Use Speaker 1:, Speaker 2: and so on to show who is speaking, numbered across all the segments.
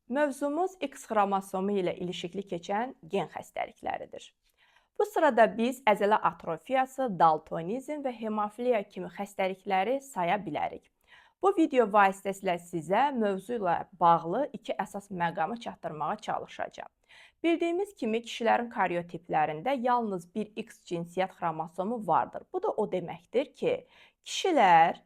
Speaker 1: Mövzumuz X xromosomu ilə ilişikli keçən gen xəstəlikləridir. Bu sırada biz əzələ atrofiyası, daltonizm və hemofiliya kimi xəstəlikləri saya bilərik. Bu video vasitəsilə sizə mövzu ilə bağlı iki əsas məqamı çatdırmağa çalışacağam. Bildiyimiz kimi kişilərin karyotiplərində yalnız bir X cinsiyyət xromosomu vardır. Bu da o deməkdir ki, kişilər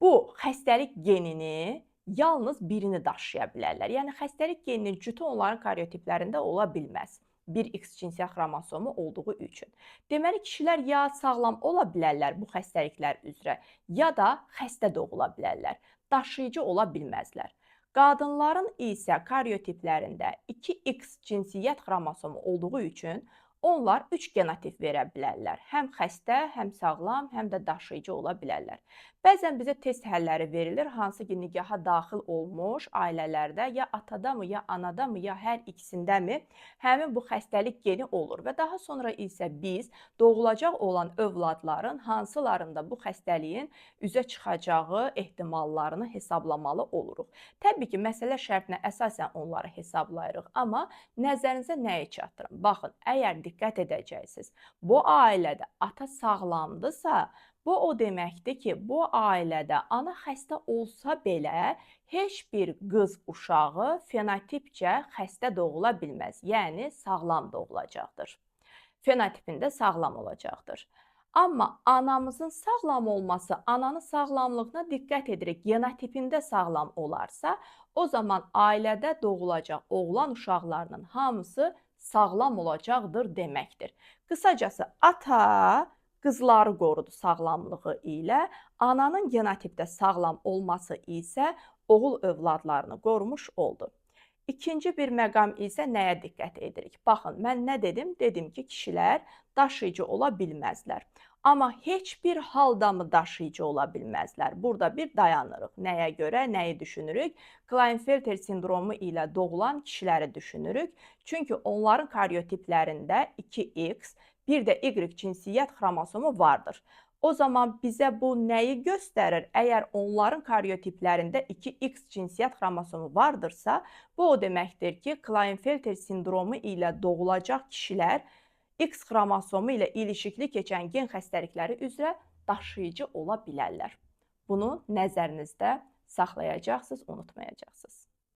Speaker 1: bu xəstəlik genini yalnız birini daşıya bilərlər. Yəni xəstəlik geninin cütü onların karyotiplərində ola bilməz. Bir X cinsiyyət xromosomu olduğu üçün. Deməli, kişilər ya sağlam ola bilərlər bu xəstəliklər üzrə, ya da xəstə doğula bilərlər. Daşıyıcı ola bilməzlər. Qadınların isə karyotiplərində 2X cinsiyyət xromosomu olduğu üçün onlar 3 genotip verə bilərlər. Həm xəstə, həm sağlam, həm də daşıyıcı ola bilərlər. Bəzən bizə test həlləri verilir, hansı ki nikaha daxil olmuş ailələrdə ya atadamı, ya anadamı, ya hər ikisindəmi həmin bu xəstəlik geni olur və daha sonra isə biz doğulacaq olan övladların hansılarında bu xəstəliyin üzə çıxacağı ehtimallarını hesablamalı oluruq. Təbii ki, məsələ şərtinə əsasən onları hesablayırıq, amma nəzərinizə nəyi çatdırım? Baxın, əgər diqqət edəcəksiniz, bu ailədə ata sağlamdırsa, bu o deməkdir ki, bu ailədə ana xəstə olsa belə heç bir qız uşağı fenotipcə xəstə doğula bilməz. Yəni sağlam doğulacaqdır. Fenotipində sağlam olacaqdır. Amma anamızın sağlam olması, ananın sağlamlığına diqqət edirik. Genotipində sağlam olarsa, o zaman ailədə doğulacaq oğlan uşaqlarının hamısı sağlam olacaqdır deməkdir. Qısacası, ata qızları qorudu sağlamlığı ilə, ananın genotipdə sağlam olması isə oğul övladlarını qorumuş oldu. İkinci bir məqam isə nəyə diqqət edirik? Baxın, mən nə dedim? Dedim ki, kişilər daşıyıcı ola bilməzlər. Amma heç bir halda mı daşıyıcı ola bilməzlər? Burada bir dayanırıq. Nəyə görə, nəyi düşünürük? Klinefelter sindromu ilə doğulan kişiləri düşünürük. Çünki onların karyotiplərində 2X, bir də Y cinsiyyət xromosomu vardır. O zaman bizə bu nəyi göstərir? Əgər onların karyotiplərində 2X cinsiyyət xromosomu vardırsa, bu o deməkdir ki, Klinefelter sindromu ilə doğulacaq kişilər X xromosomu ilə ilişikli keçən gen xəstəlikləri üzrə daşıyıcı ola bilərlər. Bunu nəzərinizdə saxlayacaqsınız, unutmayacaqsınız.